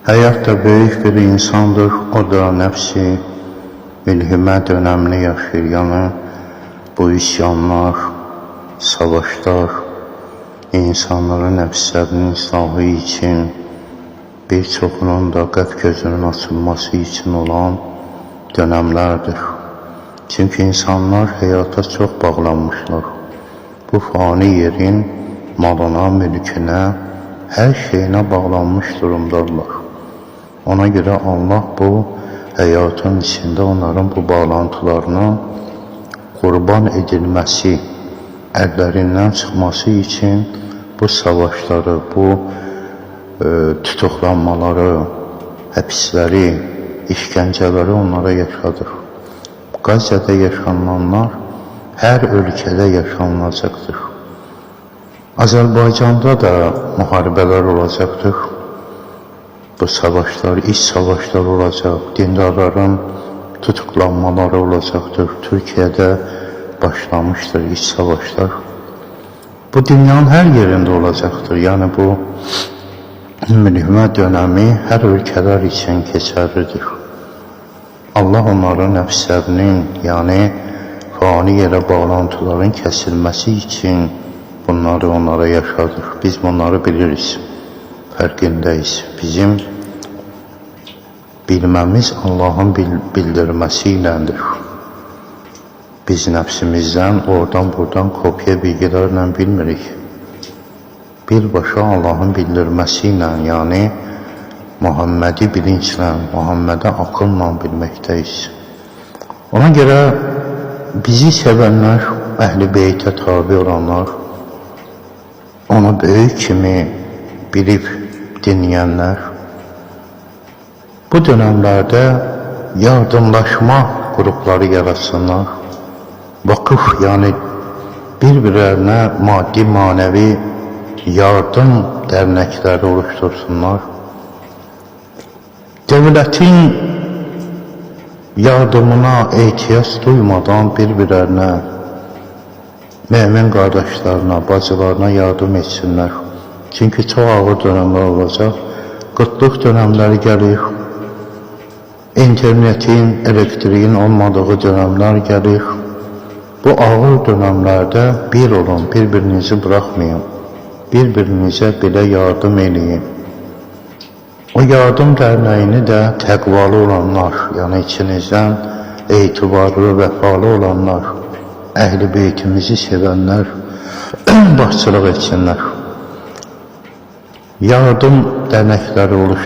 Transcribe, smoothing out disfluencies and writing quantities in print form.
Həyat da böyük bir insandır, o da nəfsi mülhimə dönəmini yaşayır. Yəni bu üsyanlar, savaşlar insanların nəfslərinin islahı üçün, bir çoxunun da qəlb gözünün açılması üçün olan dönəmlərdir. Çünki insanlar həyata çox bağlanmışlar. Bu fani yerin malına, mülkünə, hər şeyinə bağlanmış durumdadırlar. Ona görə Allah bu həyatın içində onların bu bağlantılarının qurban edilməsi, əllərindən çıxması üçün bu savaşları, bu tutuqlanmaları, həbsləri, işgəncələri onlara yaşadır. Qəzzədə yaşananlar hər ölkədə yaşanılacaqdır. Azərbaycanda da müharibələr olacaqdır. Bu savaşlar, iç savaşlar olacaq, dindarların tutuqlanmaları olacaqdır. Türkiyədə başlamışdır iç savaşlar. Bu dünyanın hər yerində olacaqdır. Yəni bu mülhimə dönəmi hər ölkələr üçün keçərlidir. Allah onların nəfslərinin, yəni fani yerə bağlantıların kəsilməsi üçün bunları onlara yaşadır. Biz bunları biliriz, fərqindəyiz. Bizim bilməmiz Allahın bildirməsi iləndir. Biz nəfsimizdən oradan buradan kopya bilgilərlə bilmirik. Birbaşa Allahın bildirməsi ilə, yəni Muhammədi bilinclə, Muhammədə akılla bilməkdəyiz. Ona görə bizi sevənlər, Əhl-i Beytə tabi olanlar, onu böyük kimi bilib dinləyənlər, bu dönəmlərdə yardımlaşma qrupları yaratsınlar, vakıf, yəni bir-birlərinə maddi, manevi yardım dərnəkləri oluştursunlar. Dövlətin yardımına ehtiyac duymadan bir-birlərinə, mömin qardaşlarına, bacılarına yardım etsinlər. Çünki çox ağır dönəmlər olacaq. Qıtlıq dönəmləri gəlir. İnternetin, elektriğin olmadığı dönəmlər gəlir. Bu ağır dönəmlərdə bir olun, bir-birinizi buraxmayın. Bir-birinizə belə yardım eləyin. O yardım dərnəyini də təqvalı olanlar, yəni içinizdən etibarlı, vəfalı olanlar, əhl-i beytimizi sevənlər başçılıq etsinlər. Yardım dərnəkləri oluşturun.